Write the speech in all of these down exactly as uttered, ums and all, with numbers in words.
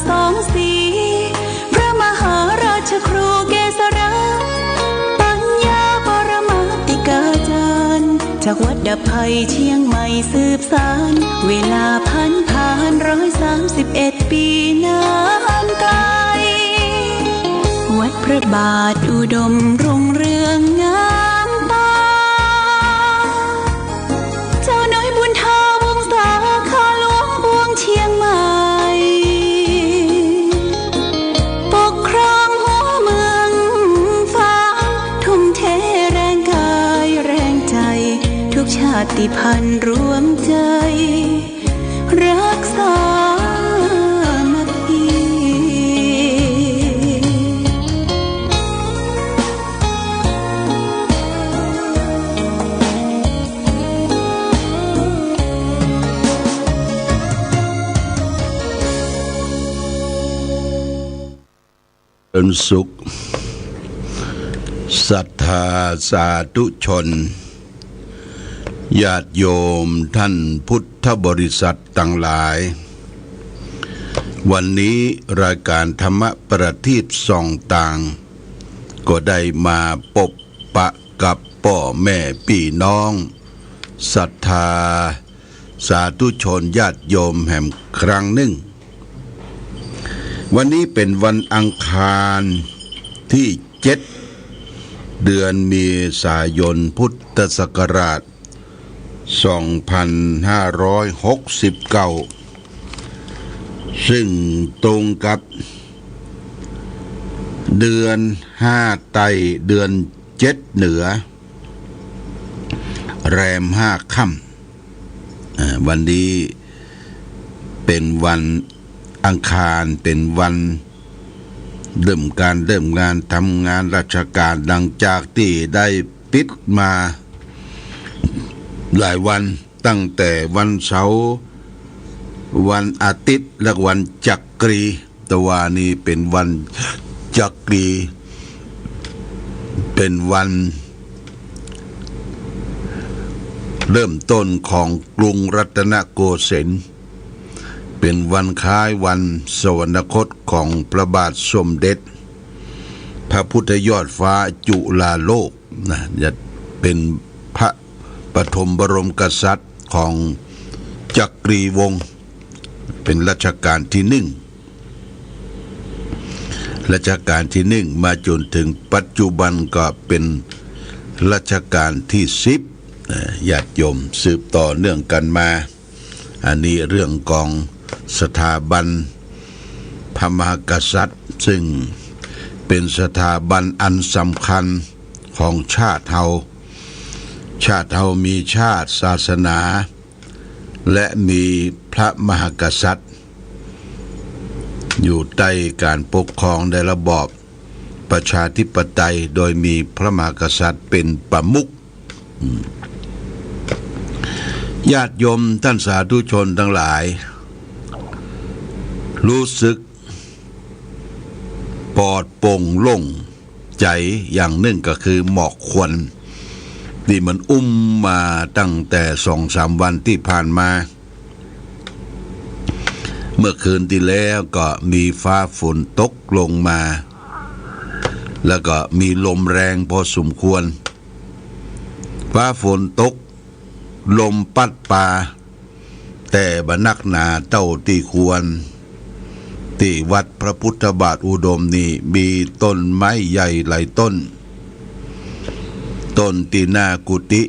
สองสี พระมหาราชครูเกษรา ปัญญาปรมาติกาจารย์ จากวัดดับภัยเชียงใหม่สืบสาน เวลาผันผ่านร้อยสามสิบเอ็ดปีนานไกล วัดพระบาทอุดมรุ่งเรืองงามตา เจ้าน้อยบุญทาวงศา ข้าหลวงปวงเชียงใหม่ ปกครองหัวเมืองฟ้า ทุ่มเทแรงกายแรงใจ ทุกชาติพันธุ์รวมใจ รักสามัคคี เจริญสุข ศรัทธาสาธุชน ญาติโยมท่านพุทธบริษัทตังหลาย วันนี้รายการธรรมประทีปส่องต่าง ก็ได้มาปบปะกับป้อแม่ปี้น้อง ศรัทธาสาธุชนญาติโยมแหมครั้งนึ่ง วันนี้เป๋นวันอังคารตี้เจ็ด เดือนเมษายน พุทธศักราช สองพันห้าร้อยหกสิบเก้า ซึ่งตรงกับเดือนห้าใต้ เดือนเจ็ดเหนือ แรมห้าค่ำ อ่า วันนี้เป๋นวันอังคาร เป๋นวันเริ่มการเริ่มงานทำงานราชการ หลังจากตี้ได้ปิดมาหลายวัน ตั้งแต่วันเสาร์ วันอาทิตย์ และวันจักรี แต่ว่านี้เป๋นวันจักรี เป๋นวันเริ่มต้นของกรุงรัตนโกสินทร์ เป๋นวันคล้ายวันสวรรคตของพระบาทสมเด็จพระพุทธยอดฟ้าจุฬาโลกนะ จะเป๋นพระปฐมบรมกษัตริย์ของจักรีวงศ์ เป๋นรัชกาลตี้นึ่ง รัชกาลตี้นึ่ง มาจ๋นเถิงปัจจุบันก็เป๋นรัชกาลตี้สิบ เอ่อ ญาติโยมสืบต่อเนื่องกั๋นมา อันนี้เรื่องของสถาบันพระมหากษัตริย์ ซึ่งเป๋นสถาบันอันสำคัญของชาติเฮา ชาติเฮามีชาติศาสนา และมีพระมหากษัตริย์ อยู่ใต้การปกครองในระบอบประชาธิปไตย โดยมีพระมหากษัตริย์เป๋นประมุข อืม ญาติโยมท่านสาธุชนตังหลาย รู้สึกปลอดโปร่งโล่ง ใจ๋อย่างนึ่งก็คือหมอกควันตี้มันอุ้มมาตั้งแต่สองสามวันตี้ผ่านมา เมื่อคืนตี้แล้วก็มีฟ้าฝนตกลงมา แล้วก็มีลมแรงพอสมควร ฟ้าฝนตก ลมปั๊ดปา แต่บ่หนักหนาเต้าตี้ควร ตี้วัดพระพุทธบาทอุดมนี่มีต้นไม้ใหญ่หลายต้น ต้นตี้หน้ากุฏิ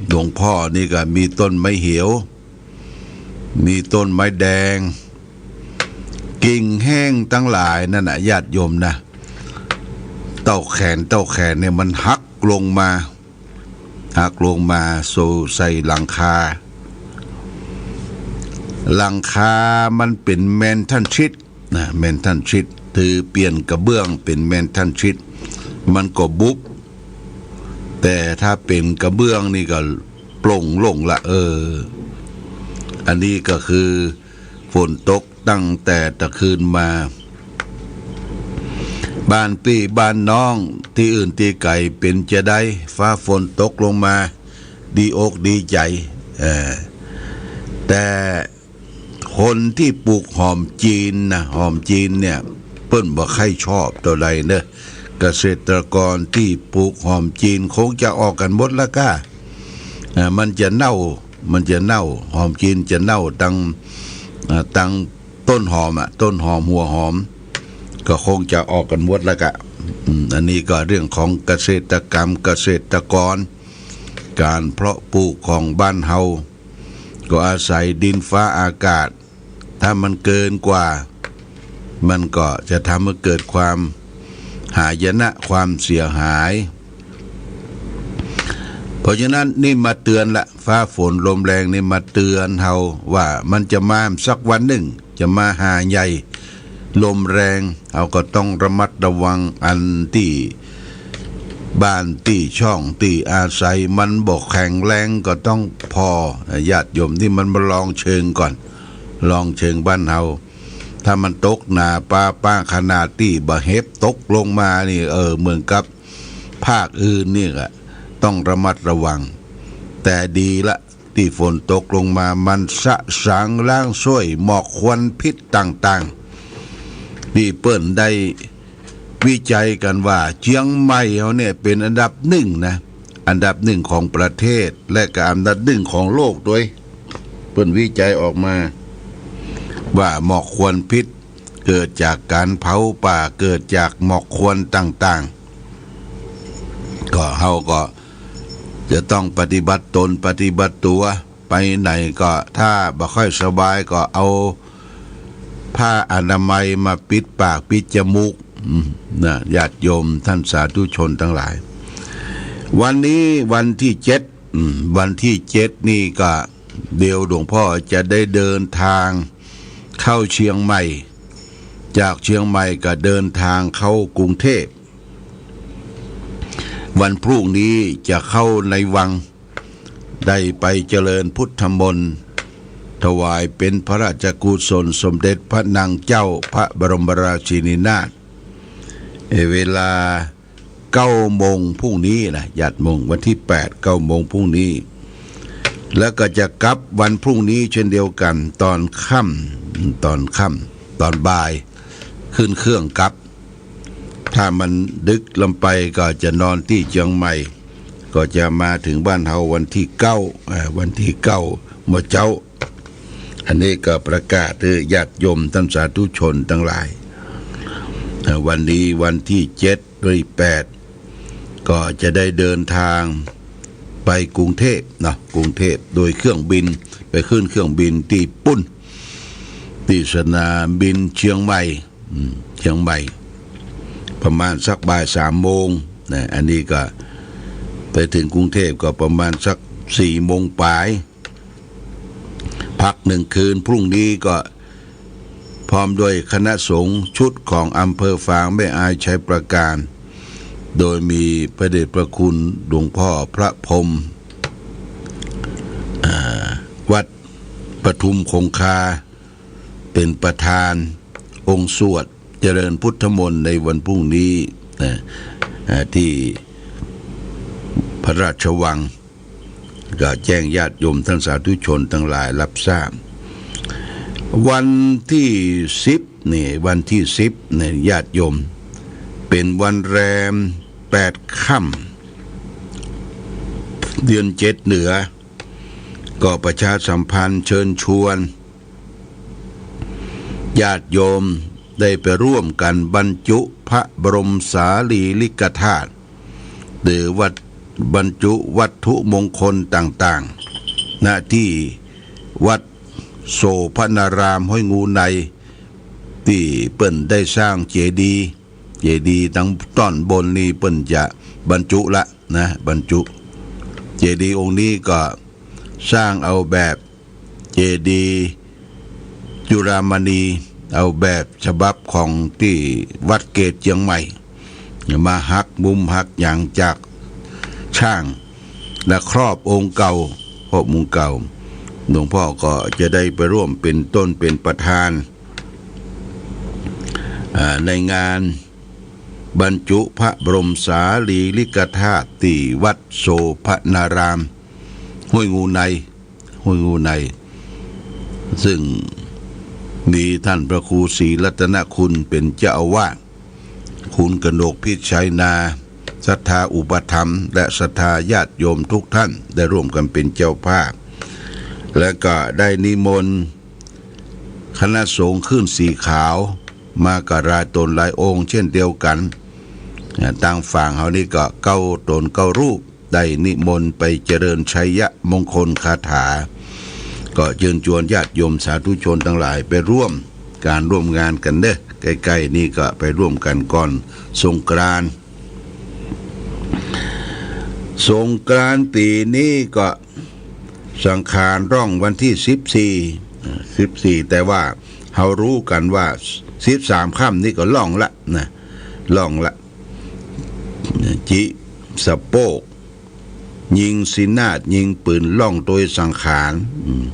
หลวงพ่อนี่ก็มีต้นไม้เหียว มีต้นไม้แดง กิ่งแห้งตังหลายนั่นน่ะ ญาติโยมนะ เต้าแขน เต้าแขนเนี่ยมันหักลงมา หักลงมาโซใส่หลังคา หลังคามันเป๋นแมนทัลชีตนะ แมนทัลชีต คือเปลี่ยนกระเบื้องเป๋นแมนทัลชีต มันก็บุบ แต่ถ้าเป๋นกระเบื้องนี่ก็โปร่งโล่งละ เออ อันนี้ก็คือฝนตกตั้งแต่ตะคืนมา บ้านปี้บ้านน้องตี้อื่นตี้ไก๋เป๋นจาใด ฟ้าฝนตกลงมา ดีอกดีใจ๋ เออ แต่ คนตี้ปลูกหอมจีนนะ หอมจีนเนี่ย เปิ้นบ่ใค่ชอบเต้าใดเน่อ เกษตรกรตี้ปลูกหอมจีนคงจะออกกั๋นหมดละก้า อ่า มันจะเน่า มันจะเน่า หอมจีนจะเน่าตัง อ่า ตังต้นหอมอะ ต้นหอม หัวหอม ก็คงจะออกกั๋นหมดละก้า อืม อันนี้ก็เรื่องของเกษตรกรรม เกษตรกร ก๋านเพาะปลูกของบ้านเฮา ก็อาศัยดินฟ้าอากาศ ถ้ามันเกินกว่า มันก็จะทำให้เกิดความหายนะ ความเสียหาย เพราะฉะนั้นนี่มาเตือนละ ฟ้าฝนลมแรงนี่มาเตือนเฮาว่ามันจะมาสักวันนึ่ง จะมาหาใหญ่ ลมแรง เฮาก็ต้องระมัดระวัง อันตี้บ้านตี้ช่องตี้อาศัยมันบ่แข็งแรงก็ต้องผ่อ ญาติโยม นี่มันมาลองเชิงก่อน ลองเชิงบ้านเฮา ถ้ามันตกหนาป๊าป๊าขนาดตี้บ่าเห็บตกลงมานี่ เออ เหมือนกับภาคอื่นนี่ก็ต้องระมัดระวัง แต่ดีละ ตี้ฝนตกลงมามันสะสางล้างส้วยหมอกควันพิษต่างๆ ตี้เปิ้นได้วิจัยกั๋นว่าเจียงใหม่เฮาเนี่ยเป๋นอันดับนึ่งนะ อันดับนึ่งของประเทศ และก็อันดับนึ่งของโลกตวย เปิ้นวิจัยออกมาว่าหมอกควันพิษเกิดจากก๋านเผาป่า เกิดจากหมอกควันต่างๆ ก็เฮาก็จะต้องปฏิบัติตนปฏิบัติตั๋ว ไปไหนก็ถ้าบ่ค่อยสบายก็เอาผ้าอนามัยมาปิดปากปิดจมูก อืม นะ ญาติโยมท่านสาธุชนตังหลาย วันนี้วันตี้เจ็ด อืม วันตี้เจ็ดนี่ก็เดี๋ยวหลวงพ่อจะได้เดินทางเข้าเจียงใหม่ จากเจียงใหม่ก็เดินทางเข้ากรุงเทพฯ วันพรุ่งนี้จะเข้าในวัง ได้ไปเจริญพุทธมนต์ ถวายเป๋นพระราชกุศลสมเด็จพระนางเจ้าพระบรมราชินีนาถ เวลาเก้าโมงพรุ่งนี้นะ ญาติโยม วันตี้แปด เก้าโมงพรุ่งนี้ แล้วก็จะกลับวันพรุ่งนี้เช่นเดียวกั๋น ตอนค่ำ ตอนค่ำ ตอนบ่าย ขึ้นเครื่องกลับ ถ้ามันดึกล้ำไปก็จะนอนตี้เจียงใหม่ ก็จะมาเถิงบ้านเฮาวันตี้เก้า อ่า วันตี้เก้า เมื่อเจ๊า อันนี้ก็ประกาศหื้อญาติโยมท่านสาธุชนตังหลาย อ่า วันนี้วันตี้เจ็ด ด้วยแปด ก็จะได้เดินทางไปกรุงเทพฯ เนาะ กรุงเทพฯ โดยเครื่องบิน ไปขึ้นเครื่องบินตี้ปุ้น ตี้สนามบินเจียงใหม่ อืม เจียงใหม่ ประมาณสักบ่ายสามโมงนะ อันนี้ก็ไปเถิงกรุงเทพฯก็ประมาณสักสี่โมงป๋าย พักหนึ่งคืน พรุ่งนี้ก็พร้อมด้วยคณะสงฆ์ชุดของอำเภอฝางแม่อาย ชัยปราการ โดยมีพระเดชพระคุณหลวงพ่อพระพรหม อ่า วัดปทุมคงคา เป๋นประธานองค์สวดเจริญพุทธมนต์ในวันพรุ่งนี้นะ อ่า ตี้พระราชวัง ก็แจ้งญาติโยมท่านสาธุชนตังหลายรับทราบ วันตี้สิบนี่ วันตี้สิบนี่ ญาติโยม เป๋นวันแรมแปดค่ำ เดือนเจ็ดเหนือ ก็ประชาสัมพันธ์เชิญชวน ญาติโยมได้ไปร่วมกั๋นบรรจุพระบรมสารีริกธาตุ หรือวัต บรรจุวัตถุมงคลต่างๆ ณ ตี้วัดโสภณารามห้วยงูใน ตี้เปิ้นได้สร้างเจดีย์ เจดีย์ตังต้อนบนนี่เปิ้นจะบรรจุละนะ บรรจุ เจดีย์องค์นี้ก็สร้างเอาแบบ เจดีย์จุฬามณี เอาแบบฉบับของตี้วัดเกตเจียงใหม่ มาหักมุมหักหยังจากช่าง และครอบองค์เก่า ครอบองค์เก่า หลวงพ่อก็จะได้ไปร่วมเป๋นต้นเป๋นประธาน อ่า ในงานบรรจุพระบรมสารีริกธาตุตี้วัดโสภณาราม ห้วยงูใน ห้วยงูใน ซึ่ง มีต้านพระครูศรีรัตนคุณเป๋นเจ้าอาวาส คุณกนกพิชัยนา ศรัทธาอุปถัมภ์ และศรัทธาญาติโยมทุกท่านได้ร่วมกั๋นเป๋นเจ้าภาพ และก็ได้นิมนต์คณะสงฆ์คลื่นสีขาว มากราบต๋นหลายองค์เช่นเดียวกั๋น ตางฝั่งเฮานี่ก็เก้าต๋นเก้ารูป ได้นิมนต์ไปเจริญชัยมงคลคาถา ก็เจิญจวนญาติโยมสาธุชนตังหลายไปร่วมก๋านร่วมงานกั๋นเน่อ ใก้ๆ นี่ก็ไปร่วมกั๋นก่อนสงกรานต์ สงกรานต์ปี๋นี้ก็สังขารล่องวันตี้สิบสี่ สิบสี่ แต่ว่าเฮาฮู้กั๋นว่าสิบสามค่ำนี่ก็ล่องละนะ ล่องละ จิสะโปก ยิงสินาด ยิงปืน ล่องโตยสังขาร อืม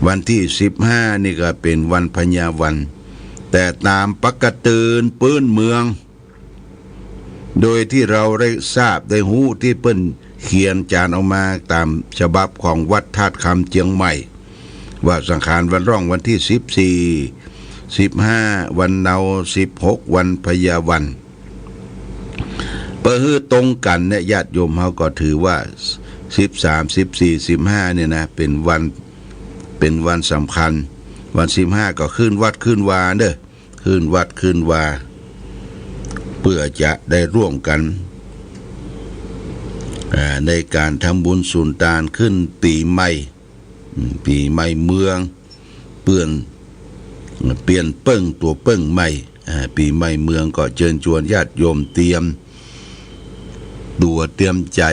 วันตี้สิบห้านี่ก็เป๋นวันพญาวัน แต่ต๋ามปกติปื้นเมือง โดยตี้เฮาได้ทราบได้ฮู้ตี้เปิ้นเขียนจานออกมาต๋ามฉบับของวัดธาตุคำเจียงใหม่ ว่าสังขารวันล่องวันตี้สิบสี่ สิบห้า วันเนา สิบหก วันพญาวัน เปื้อหื้อตรงกั๋นเนี่ย ญาติโยมเฮาก็ถือว่าสิบสาม สิบสี่ สิบห้า เนี่ยนะ เป๋นวัน เป๋นวันสำคัญ วันสิบห้าก็ขึ้นวัดขึ้นวาเน่อ ขึ้นวัดขึ้นวา เปื้อจะได้ร่วมกั๋น อ่า ในก๋านทำบุญสุนตานขึ้นปี๋ใหม่ อืม ปี๋ใหม่เมือง เปื้อน เปลี่ยนเปิ้งตั๋วเปิ้งใหม่ อ่า ปี๋ใหม่เมืองก็เจิญจวนญาติโยมเตรียมตั๋วเตรียมใจ๋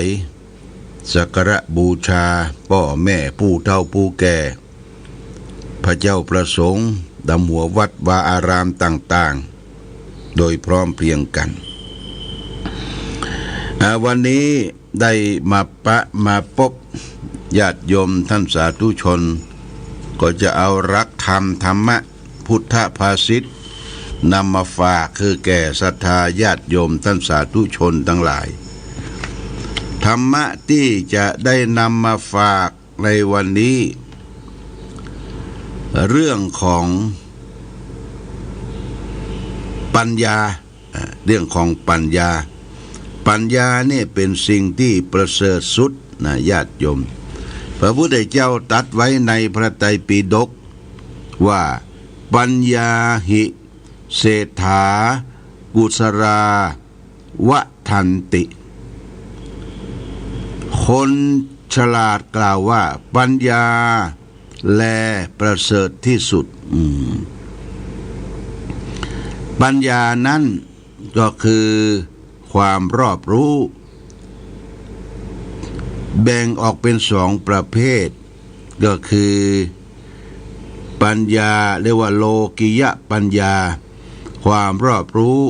สักการะบูชาป้อแม่ผู้เฒ่าผู้แก่ พระเจ้าพระสงฆ์ ต๋ามหัววัดวาอารามต่างๆ โดยพร้อมเพรียงกั๋น อ่า วันนี้ได้มาปะมาปบญาติโยมต้านสาธุชน ก็จะเอาหลักธรรม ธรรมะ พุทธภาษิตนำมาฝากคือแก่ศรัทธาญาติโยมต้านสาธุชนตังหลาย ธรรมะตี้จะได้นำมาฝากในวันนี้ เรื่องของปัญญา อ่า เรื่องของปัญญา ปัญญานี่เป๋นสิ่งตี้ประเสริฐสุดนะญาติโยม พระพุทธเจ้าตรัสไว้ในพระไตรปิฎกว่า ปัญญาหิ เศรษฐา กุศลา วัฑฒันติ คนฉลาดกล่าวว่า ปัญญาแลประเสริฐที่สุด อืม ปัญญานั้นก็คือความรอบรู้ แบ่งออกเป๋นสองประเภท ก็คือปัญญาเรียกว่าโลกิยปัญญา ความรอบรู้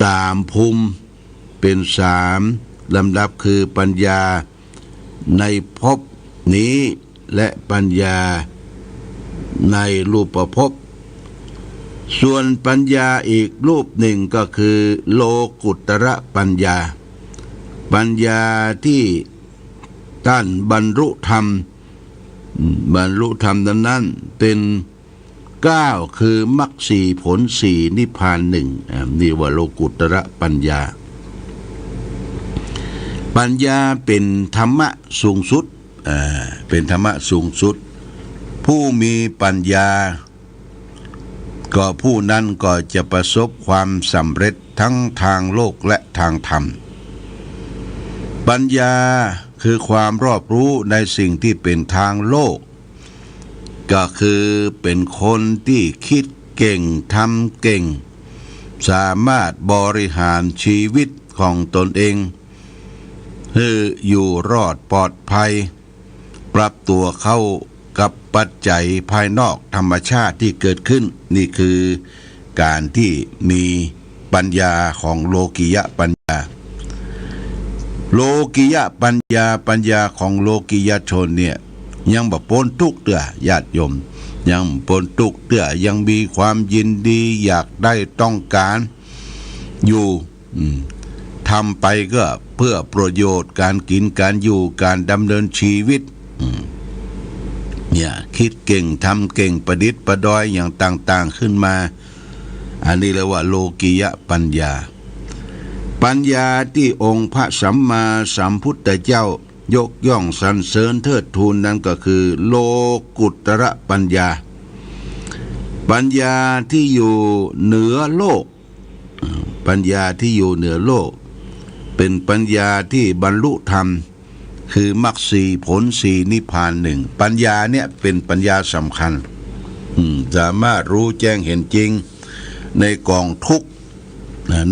ต๋ามภูมิ เป๋นสามลำดับ คือปัญญาในภพนี้ และปัญญาในรูปภพ ส่วนปัญญาอีกรูปหนึ่งก็คือโลกุตตรปัญญา ปัญญาที่ต้านบรรลุธรรม บรรลุธรรมนั้นๆ เป๋นเก้า คือมรรคสี่ ผลสี่ นิพพานหนึ่ง อ่า นี่ว่าโลกุตตรปัญญา ปัญญาเป๋นธรรมะสูงสุด อ่า เป๋นธรรมะสูงสุด ผู้มีปัญญา ก็ผู้นั้นก็จะประสบความสำเร็จทั้งทางโลกและทางธรรม ปัญญาคือความรอบรู้ในสิ่งที่เป๋นทางโลก ก็คือเป๋นคนที่คิดเก่ง ทำเก่ง สามารถบริหารชีวิตของตนเอง หื้ออยู่รอดปลอดภัย ปรับตั๋วเข้ากับปัจจัยภายนอกธรรมชาติที่เกิดขึ้น นี่คือก๋านที่มีปัญญาของโลกิยปัญญา โลกิยปัญญา ปัญญาของโลกิยชนเนี่ย ยังบ่ป๊นตุ๊กข์เตื้อ ญาติโยม ยังบ่ป๊นตุ๊กข์เตื้อ ยังมีความยินดีอยากได้ต้องก๋านอยู่ อืม ทำไปก็เพื่อประโยชน์ก๋านกิ๋นก๋านอยู่ ก๋านดำเนินชีวิต อืม เนี่ย กึ๊ดเก่ง ทำเก่ง ประดิษฐ์ประดอยอย่างต่างๆ ขึ้นมา อันนี้เรียกว่าโลกิยปัญญา ปัญญาตี้องค์พระสัมมาสัมพุทธเจ้ายกย่องสรรเสริญเทิดทูนนั้นก็คือโลกุตระปัญญา ปัญญาที่อยู่เหนือโลก ปัญญาที่อยู่เหนือโลก เป็นปัญญาที่บรรลุธรรม คือมรรคสี่ผลสี่นิพพานหนึ่ง ปัญญาเนี่ยเป็นปัญญาสำคัญ อืม สามารถรู้แจ้งเห็นจริงในกองทุกข์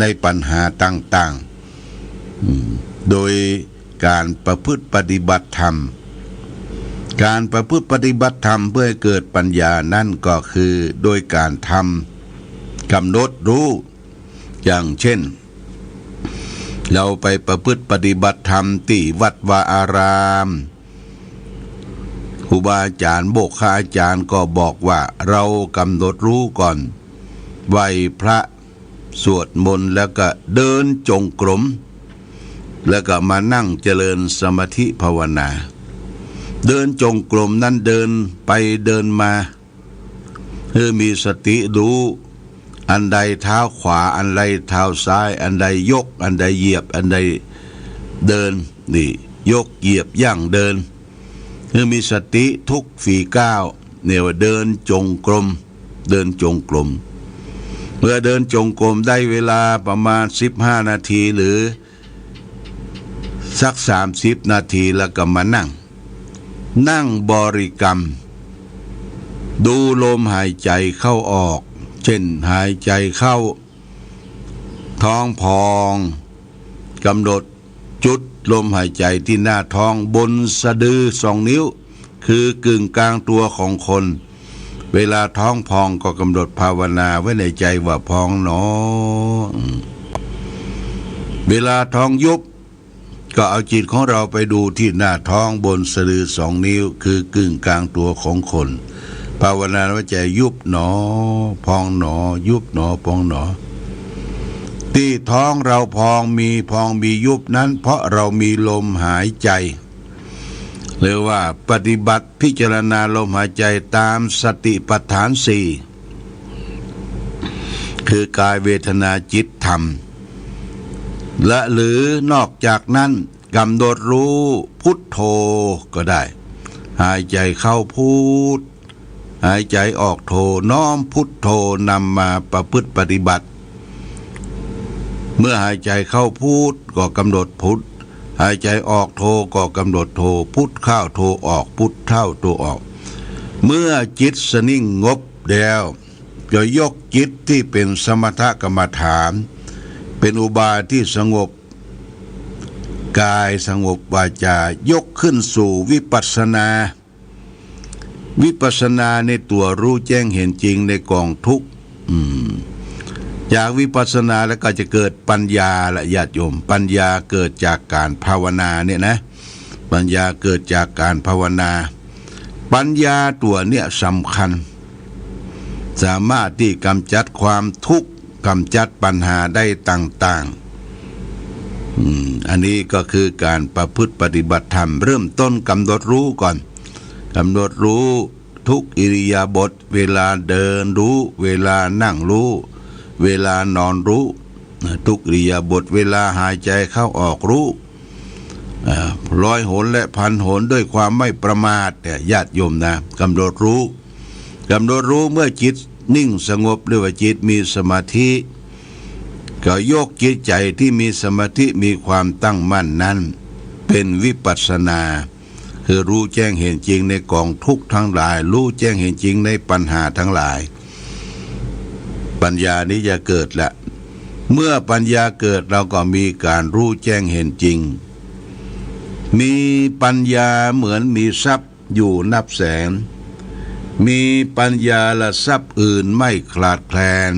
ในปัญหาต่างๆ อืม โดยการประพฤติปฏิบัติธรรม การประพฤติปฏิบัติธรรมเพื่อให้เกิดปัญญานั้นก็คือโดยการทำ กำหนดรู้ อย่างเช่น เราไปประพฤติปฏิบัติธรรมตี้วัดวาอาราม ครูบาอาจ๋ารย์ โมกขอาจ๋ารย์ก็บอกว่าเรากำหนดรู้ก่อน ไหว้พระ สวดมนต์ แล้วก็เดินจงกรม แล้วก็มานั่งเจริญสมาธิภาวนา เดินจงกรมนั้นเดินไปเดินมา คือมีสติรู้ อันใดเท้าขวา อันใดเท้าซ้าย อันใดยก อันใดเหยียบ อันใดเดิน นี่ ยก เหยียบ ย่าง เดิน คือมีสติทุกฝีก้าว เนี่ยว่าเดินจงกรม เดินจงกรม เมื่อเดินจงกรมได้เวลาประมาณสิบห้านาทีหรือสักสามสิบนาที แล้วก็มานั่ง นั่งบริกรรม ดูลมหายใจเข้าออก เช่น หายใจเข้า ท้องพอง กำหนดจุดลมหายใจที่หน้าท้อง บนสะดือสองนิ้ว คือกึ่งกลางตัวของคน เวลาท้องพองก็กำหนดภาวนาไว้ในใจว่าพองหนอ อืม เวลาท้องยุบ ก็เอาจิตของเราไปดูที่หน้าท้องบนสะดือสองนิ้ว คือกึ่งกลางตัวของคน ภาวนาว่าใจยุบหนอ พองหนอ ยุบหนอ พองหนอ ตี้ท้องเราพองมี พองมียุบนั้น เพราะเรามีลมหายใจ หรือว่าปฏิบัติพิจารณาลมหายใจตามสติปัฏฐานสี่ คือกายเวทนาจิตธรรม และหรือนอกจากนั้นกำหนดรู้พุทโธก็ได้ หายใจเข้าพุท หายใจออกโธ น้อมพุทโธนำมาประพฤติปฏิบัติ เมื่อหายใจเข้าพุทก็กำหนดพุท หายใจออกโธก็กำหนดโธ พุทเข้าโธออก พุทเข้าโธออก เมื่อจิตสนิ่งงบแล้ว ก็ยกจิตที่เป็นสมถกรรมฐาน เป็นอุบายที่สงบกายสงบวาจา ยกขึ้นสู่วิปัสสนา วิปัสสนาในตัวรู้แจ้งเห็นจริงในกองทุกข์ อืม จากวิปัสสนาแล้วก็จะเกิดปัญญาละญาติโยม ปัญญาเกิดจากการภาวนาเนี่ยนะ ปัญญาเกิดจากการภาวนา ปัญญาตัวเนี่ยสำคัญ สามารถที่กำจัดความทุกข์ กำจัดปัญหาได้ต่างๆ อืม อันนี้ก็คือการประพฤติปฏิบัติธรรม เริ่มต้นกำหนดรู้ก่อน กำหนดรู้ทุกอิริยาบถ เวลาเดินรู้ เวลานั่งรู้ เวลานอนรู้ ทุกอิริยาบถ เวลาหายใจเข้าออกรู้ อ่า ร้อยหนและพันหนด้วยความไม่ประมาทเนี่ย ญาติโยมนะ กำหนดรู้ กำหนดรู้เมื่อจิตนิ่งสงบ เรียกว่าจิตมีสมาธิ ก็ยกจิตใจที่มีสมาธิมีความตั้งมั่นนั้น เป็นวิปัสสนา คือรู้แจ้งเห็นจริงในกองทุกข์ทั้งหลาย รู้แจ้งเห็นจริงในปัญหาทั้งหลาย ปัญญานี้จะเกิดละ เมื่อปัญญาเกิดเราก็มีการรู้แจ้งเห็นจริง มีปัญญาเหมือนมีทรัพย์อยู่นับแสน มีปัญญาละทรัพย์อื่นไม่ขาดแคลน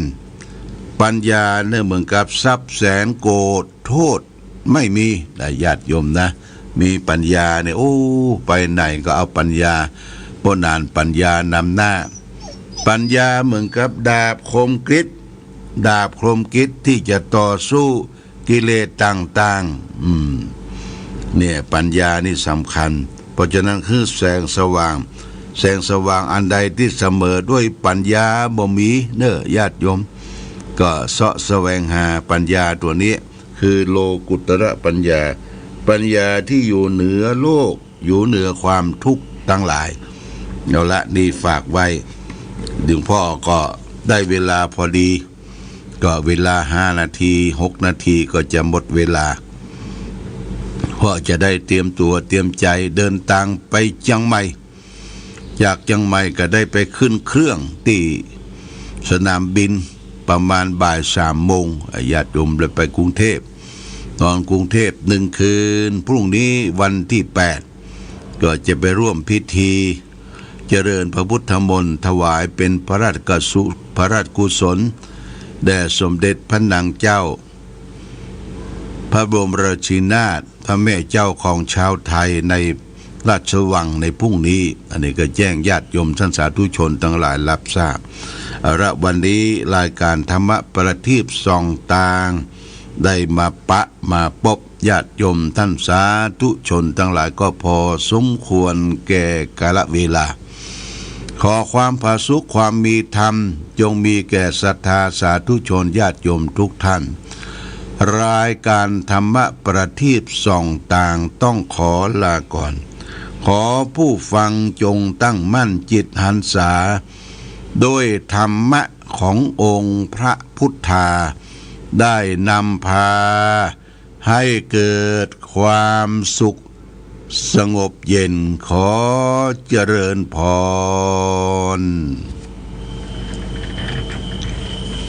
ปัญญาเนี่ยเหมือนกับทรัพย์แสนโกดโทษไม่มีนะญาติโยมนะ มีปัญญาเนี่ย โอ้ ไปไหนก็เอาปัญญา เพราะนานปัญญานำหน้า ปัญญาเหมือนกับดาบคมกริด ดาบคมกริดที่จะต่อสู้กิเลสต่างๆ อืม เนี่ย ปัญญานี่สำคัญ เพราะฉะนั้นคือแสงสว่าง แสงสว่างอันใดตี้เสมอด้วยปัญญาบ่มีเน่อญาติโยม ก็เซาะแสวงหาปัญญาตั๋วนี้ คือโลกุตระปัญญา ปัญญาที่อยู่เหนือโลก อยู่เหนือความทุกข์ตังหลาย เอาละ นี่ฝากไว้ หลวงพ่อก็ได้เวลาพอดี ก็เวลาห้านาที หกนาทีก็จะหมดเวลา เพราะจะได้เตรียมตั๋วเตรียมใจ๋เดินตางไปเจียงใหม่ จากเจียงใหม่ก็ได้ไปขึ้นเครื่องตี้สนามบินประมาณบ่ายสามโมง ญาติโยมเลยไปกรุงเทพฯ นอนกรุงเทพฯหนึ่งคืน พรุ่งนี้วันตี้แปด ก็จะไปร่วมพิธีเจริญพระพุทธมนต์ถวายเป๋นพระราชกุศล พระราชกุศล แด่สมเด็จพระนางเจ้า พระบรมราชินีนาถ พระแม่เจ้าของชาวไทยในราชวังในพรุ่งนี้ อันนี้ก็แจ้งญาติโยมท่านสาธุชนตังหลายฮับทราบ เอาละ วันนี้รายก๋านธรรมะประทีปส่องตาง ได้มาปะมาปบญาติโยมท่านสาธุชนตังหลายก็พอสมควรแก่กาลเวลา ขอความผาสุกความมีธรรมจงมีแก่ศรัทธาสาธุชนญาติโยมทุกท่าน รายก๋านธรรมะประทีปส่องตางต้องขอลาก่อน ขอผู้ฟังจงตั้งมั่นจิตหันษา ด้วยธรรมะขององค์พระพุทธา ได้นำพา ให้เกิดความสุขสงบเย็น ขอเจริญพร